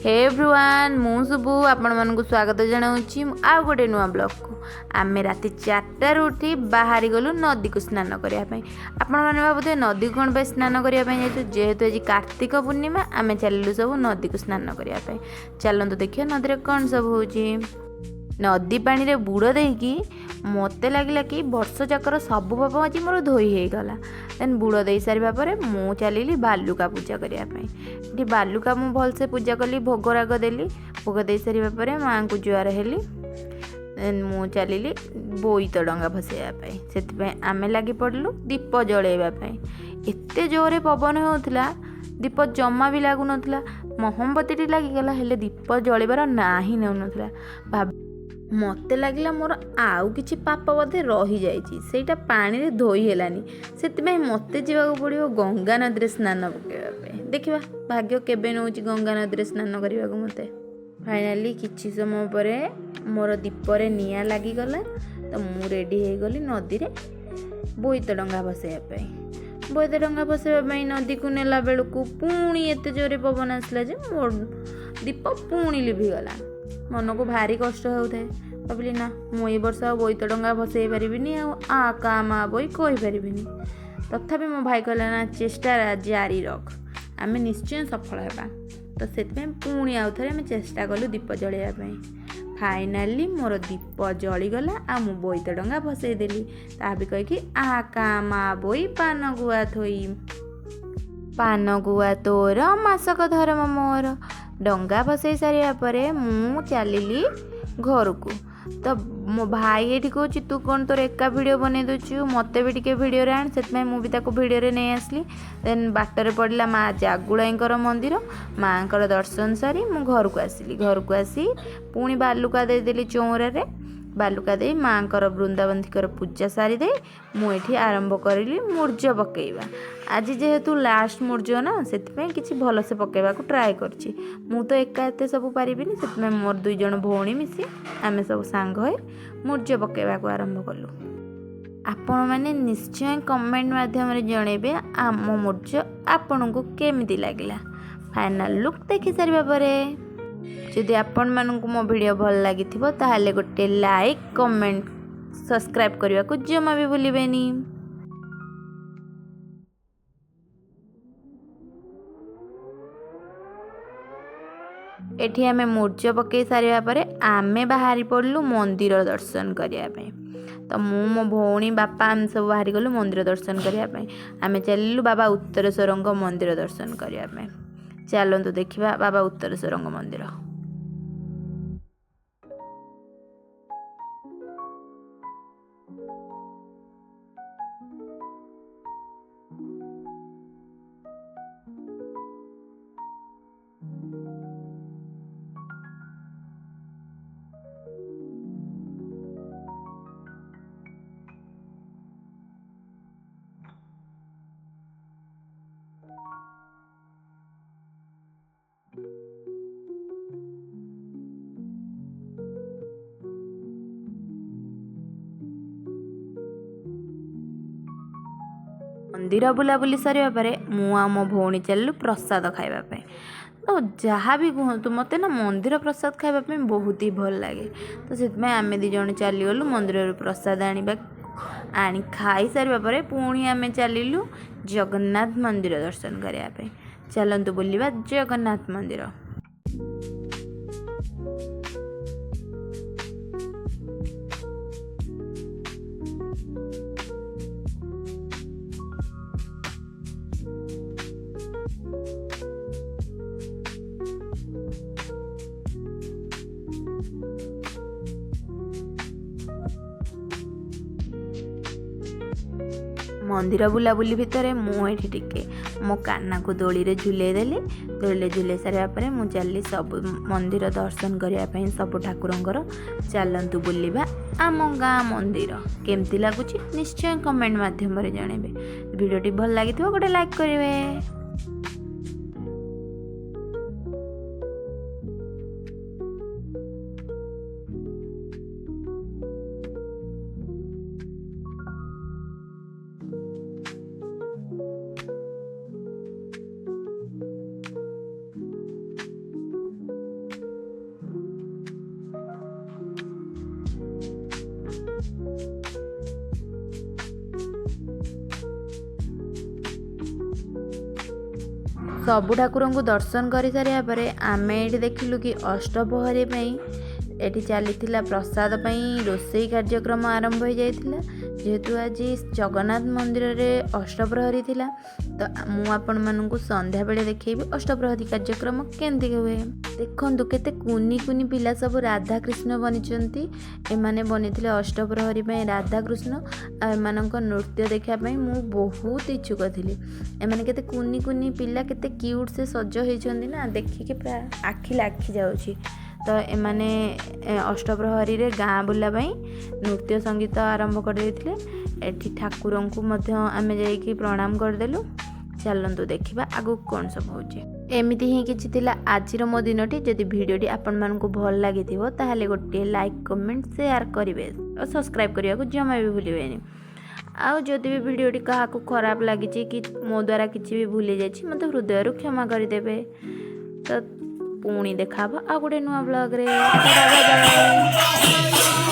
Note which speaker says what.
Speaker 1: ହେ everyone, ମୁଁ ଶୁଭୁ ଆପଣମାନଙ୍କୁ ସ୍ୱାଗତ ଜଣାଉଛି ଆଉ ଗୋଟେ ନୂଆ ବ୍ଲଗ୍କୁ। ଆମେ ରାତି 4ଟାରୁ ଉଠି ବାହାରି ଗଲୁ ନଦୀକୁ ସ୍ନାନ କରିବା ପାଇଁ। ଆପଣମାନେ ଭାବୁଥିବେ ନଦୀକୁ କ'ଣ ପାଇଁ ସ୍ନାନ କରିବା ପାଇଁ ଯାଇଛୁ? ଯେହେତୁ ଆଜି କାର୍ତ୍ତିକ ପୂର୍ଣ୍ଣିମା, ଆମେ ଚାଲିଲୁ ସବୁ ନଦୀକୁ ସ୍ନାନ କରିବା ପାଇଁ। ଚାଲନ୍ତୁ ଦେଖିବା ନଦୀରେ କ'ଣ ସବୁ ହେଉଛି। ନଦୀ ପାଣିରେ ବୁଡ଼ ଦେଇକି ମୋତେ ଲାଗିଲା କି ବର୍ଷ ଯାକର ସବୁ ପାପ ଆଜି ମୋର ଧୋଇ ହେଇଗଲା। ଦେନ୍ ବୁଡ଼ ଦେଇ ସାରିବା ପରେ ମୁଁ ଚାଲିଲି ବାଲୁକା ପୂଜା କରିବା ପାଇଁ। ଏଠି ବାଲୁକା ମୁଁ ଭଲସେ ପୂଜା କଲି, ଭୋଗରାଗ ଦେଲି। ଭୋଗ ଦେଇ ସାରିବା ପରେ ମାଆଙ୍କୁ ଜୁହାର ହେଲି। ଦେନ୍ ମୁଁ ଚାଲିଲି ବୋଇତ ଡଙ୍ଗା ଭସେଇବା ପାଇଁ। ସେଥିପାଇଁ ଆମେ ଲାଗି ପଡ଼ିଲୁ ଦୀପ ଜଳେଇବା ପାଇଁ। ଏତେ ଜୋରରେ ପବନ ହେଉଥିଲା, ଦୀପ ଜମା ବି ଲାଗୁନଥିଲା। ମହମବତୀଟି ଲାଗିଗଲା, ହେଲେ ଦୀପ ଜଳିବାର ନାଁ ହିଁ ନେଉନଥିଲା। ମୋତେ ଲାଗିଲା ମୋର ଆଉ କିଛି ପାପ ବୋଧେ ରହିଯାଇଛି, ସେଇଟା ପାଣିରେ ଧୋଇ ହେଲାନି। ସେଥିପାଇଁ ମୋତେ ଯିବାକୁ ପଡ଼ିବ ଗଙ୍ଗା ନଦୀରେ ସ୍ନାନ ପକାଇବା ପାଇଁ। ଦେଖିବା ଭାଗ୍ୟ କେବେ ନେଉଛି ଗଙ୍ଗା ନଦୀରେ ସ୍ନାନ କରିବାକୁ ମୋତେ। ଫାଇନାଲି କିଛି ସମୟ ପରେ ମୋର ଦୀପରେ ନିଆଁ ଲାଗିଗଲା। ତ ମୁଁ ରେଡ଼ି ହେଇଗଲି ନଦୀରେ ବୋଇତ ଡଙ୍ଗା ଭସେଇବା ପାଇଁ। ବୋଇତ ଡଙ୍ଗା ଭସେଇବା ପାଇଁ ନଦୀକୁ ନେଲା ବେଳକୁ ପୁଣି ଏତେ ଜୋରେ ପବନ ଆସିଲା ଯେ ମୋ ଦୀପ ପୁଣି ଲିଭିଗଲା। ମନକୁ ଭାରି କଷ୍ଟ ହେଉଥାଏ। ଭାବିଲି ନା, ମୁଁ ଏ ବର୍ଷ ଆଉ ବୋଇତ ଡଙ୍ଗା ଭସେଇ ପାରିବିନି, ଆଉ ଆ କା ମା ବୋଇ କହିପାରିବିନି। ତଥାପି ମୋ ଭାଇ କହିଲା ନା, ଚେଷ୍ଟା ଜାରି ରଖ, ଆମେ ନିଶ୍ଚୟ ସଫଳ ହେବା। ତ ସେଥିପାଇଁ ପୁଣି ଆଉ ଥରେ ଆମେ ଚେଷ୍ଟା କଲୁ ଦୀପ ଜଳେଇବା ପାଇଁ। ଫାଇନାଲି ମୋର ଦୀପ ଜଳିଗଲା ଆଉ ମୁଁ ବୋଇତ ଡଙ୍ଗା ଭସେଇ ଦେଲି। ତା ବି କହିକି ଆ କା ମା ବୋଇ ପାନ ଗୁଆ ଥୋଇ, ପାନ ଗୁଆ ତୋର ମାସକ ଧର୍ମ ମୋର। ଡଙ୍ଗା ଭସେଇ ସାରିବା ପରେ ମୁଁ ଚାଲିଲି ଘରକୁ। ତ ମୋ ଭାଇ ଏଇଠି କହୁଛି, ତୁ କ'ଣ ତୋର ଏକା ଭିଡ଼ିଓ ବନେଇ ଦେଉଛୁ, ମୋତେ ବି ଟିକେ ଭିଡ଼ିଓରେ ଆଣ। ସେଥିପାଇଁ ମୁଁ ବି ତାକୁ ଭିଡ଼ିଓରେ ନେଇ ଆସିଲି। ଦେନ୍ ବାଟରେ ପଡ଼ିଲା ମା ଜାଗୁଳାଇଙ୍କର ମନ୍ଦିର। ମାଆଙ୍କର ଦର୍ଶନ ସାରି ମୁଁ ଘରକୁ ଆସିଲି। ଘରକୁ ଆସି ପୁଣି ବାଲୁକା ଦେଇଦେଲି ଚଉଁରାରେ। ବାଲୁକା ଦେଇ ମାଆଙ୍କର ବୃନ୍ଦାବନ୍ତୀଙ୍କର ପୂଜା ସାରିଦେଇ ମୁଁ ଏଠି ଆରମ୍ଭ କରିଲି ମୁର୍ଜ ପକାଇବା। ଆଜି ଯେହେତୁ ଲାଷ୍ଟ ମୁର୍ଜ ନା, ସେଥିପାଇଁ କିଛି ଭଲସେ ପକାଇବାକୁ ଟ୍ରାଏ କରିଛି। ମୁଁ ତ ଏକା ଏତେ ସବୁ ପାରିବିନି, ସେଥିପାଇଁ ମୋର 2 ଜଣ ଭଉଣୀ ମିଶି ଆମେ ସବୁ ସାଙ୍ଗ ହୋଇ ମୁର୍ଜ ପକାଇବାକୁ ଆରମ୍ଭ କଲୁ। ଆପଣମାନେ ନିଶ୍ଚୟ କମେଣ୍ଟ ମାଧ୍ୟମରେ ଜଣାଇବେ ଆମ ମୁର୍ଜ ଆପଣଙ୍କୁ କେମିତି ଲାଗିଲା। ଫାଇନାଲ୍ ଲୁକ୍ ଦେଖି ସାରିବା ପରେ ଯଦି ଆପଣମାନଙ୍କୁ ମୋ ଭିଡ଼ିଓ ଭଲ ଲାଗିଥିବ ତାହେଲେ ଗୋଟେ ଲାଇକ୍, କମେଣ୍ଟ, ସବସ୍କ୍ରାଇବ୍ କରିବାକୁ ଜମା ବି ଭୁଲିବେନି। ଏଠି ଆମେ ମୁର୍ଜ ପକାଇ ସାରିବା ପରେ ଆମେ ବାହାରି ପଡ଼ିଲୁ ମନ୍ଦିର ଦର୍ଶନ କରିବା ପାଇଁ। ତ ମୁଁ, ମୋ ଭଉଣୀ, ବାପା ଆମେ ସବୁ ବାହାରି ଗଲୁ ମନ୍ଦିର ଦର୍ଶନ କରିବା ପାଇଁ। ଆମେ ଚାଲିଲୁ ବାବା ଉତ୍ତରେଶ୍ୱରଙ୍କ ମନ୍ଦିର ଦର୍ଶନ କରିବା ପାଇଁ। ଚାଲନ୍ତୁ ଦେଖିବା ବାବା ଉତ୍ତରେଶ୍ୱରଙ୍କ ମନ୍ଦିର। ମନ୍ଦିର ବୁଲାବୁଲି ସରିବା ପରେ ମୁଁ ଆଉ ମୋ ଭଉଣୀ ଚାଲିଲୁ ପ୍ରସାଦ ଖାଇବା ପାଇଁ। ତ ଯାହା ବି କୁହନ୍ତୁ, ମୋତେ ନା ମନ୍ଦିର ପ୍ରସାଦ ଖାଇବା ପାଇଁ ବହୁତ ହି ଭଲ ଲାଗେ। ତ ସେଥିପାଇଁ ଆମେ 2 ଜଣ ଚାଲିଗଲୁ ମନ୍ଦିରରୁ ପ୍ରସାଦ ଆଣିବା। ଆଣି ଖାଇସାରିବା ପରେ ପୁଣି ଆମେ ଚାଲିଲୁ ଜଗନ୍ନାଥ ମନ୍ଦିର ଦର୍ଶନ କରିବା ପାଇଁ। ଚାଲନ୍ତୁ ବୁଲିବା ଜଗନ୍ନାଥ ମନ୍ଦିର। ମନ୍ଦିର ବୁଲାବୁଲି ଭିତରେ ମୁଁ ଏଠି ଟିକେ ମୋ କାନାକୁ ଦୋଳିରେ ଝୁଲେଇ ଦେଲି। ଦୋଳିରେ ଝୁଲେଇ ସାରିବା ପରେ ମୁଁ ଚାଲିଲି ସବୁ ମନ୍ଦିର ଦର୍ଶନ କରିବା ପାଇଁ ସବୁ ଠାକୁରଙ୍କର। ଚାଲନ୍ତୁ ବୁଲିବା ଆମ ଗାଁ ମନ୍ଦିର। କେମିତି ଲାଗୁଛି ନିଶ୍ଚୟ କମେଣ୍ଟ ମାଧ୍ୟମରେ ଜଣାଇବେ। ଭିଡ଼ିଓଟି ଭଲ ଲାଗିଥିବ ଗୋଟେ ଲାଇକ୍ କରିବେ। ସବୁ ଠାକୁରଙ୍କୁ ଦର୍ଶନ କରିସାରିବା ପରେ ଆମେ ଏଇଠି ଦେଖିଲୁ କି ଅଷ୍ଟପ୍ରହରୀ ପାଇଁ ଏଠି ଚାଲିଥିଲା ପ୍ରସାଦ ପାଇଁ ରୋଷେଇ କାର୍ଯ୍ୟକ୍ରମ ଆରମ୍ଭ ହୋଇଯାଇଥିଲା। ଯେହେତୁ ଆଜି ଜଗନ୍ନାଥ ମନ୍ଦିରରେ ଅଷ୍ଟପ୍ରହରୀ ଥିଲା, ତ ମୁଁ ଆପଣମାନଙ୍କୁ ସନ୍ଧ୍ୟାବେଳେ ଦେଖେଇବି ଅଷ୍ଟପ୍ରହରୀ କାର୍ଯ୍ୟକ୍ରମ କେମିତି ହୁଏ। ଦେଖନ୍ତୁ, କେତେ କୁନି କୁନି ପିଲା ସବୁ ରାଧାକୃଷ୍ଣ ବନିଛନ୍ତି। ଏମାନେ ବନିଥିଲେ ଅଷ୍ଟପ୍ରହରୀ ପାଇଁ ରାଧାକୃଷ୍ଣ। ଆଉ ଏମାନଙ୍କ ନୃତ୍ୟ ଦେଖିବା ପାଇଁ ମୁଁ ବହୁତ ଇଚ୍ଛୁକ ଥିଲି। ଏମାନେ କେତେ କୁନି କୁନି ପିଲା, କେତେ କ୍ୟୁଟ୍ ସେ ସଜ ହେଇଛନ୍ତି ନା, ଦେଖିକି ପୁରା ଆଖି ଲାଖି ଯାଉଛି। ତ ଏମାନେ ଅଷ୍ଟପ୍ରହରୀରେ ଗାଁ ବୁଲା ପାଇଁ ନୃତ୍ୟ ସଙ୍ଗୀତ ଆରମ୍ଭ କରିଦେଇଥିଲେ। ଏଠି ଠାକୁରଙ୍କୁ ମଧ୍ୟ ଆମେ ଯାଇକି ପ୍ରଣାମ କରିଦେଲୁ। ଚାଲନ୍ତୁ ଦେଖିବା ଆଗକୁ କ'ଣ ସବୁ ହେଉଛି। ଏମିତି ହିଁ କିଛି ଥିଲା ଆଜିର ମୋ ଦିନଟି। ଯଦି ଭିଡ଼ିଓଟି ଆପଣମାନଙ୍କୁ ଭଲ ଲାଗିଥିବ, ତାହେଲେ ଗୋଟିଏ ଲାଇକ୍, କମେଣ୍ଟ, ସେୟାର କରିବେ ଆଉ ସବସ୍କ୍ରାଇବ୍ କରିବାକୁ ଜମା ବି ଭୁଲିବେନି। ଆଉ ଯଦି ବି ଭିଡ଼ିଓଟି କାହାକୁ ଖରାପ ଲାଗିଛି କି ମୋ ଦ୍ୱାରା କିଛି ବି ଭୁଲି ଯାଇଛି, ମୋତେ ହୃଦୟରୁ କ୍ଷମା କରିଦେବେ। ତ ପୁଣି ଦେଖା ହେବ ଆଉ ଗୋଟେ ନୂଆ ବ୍ଲଗ୍ରେ। ବାଏ।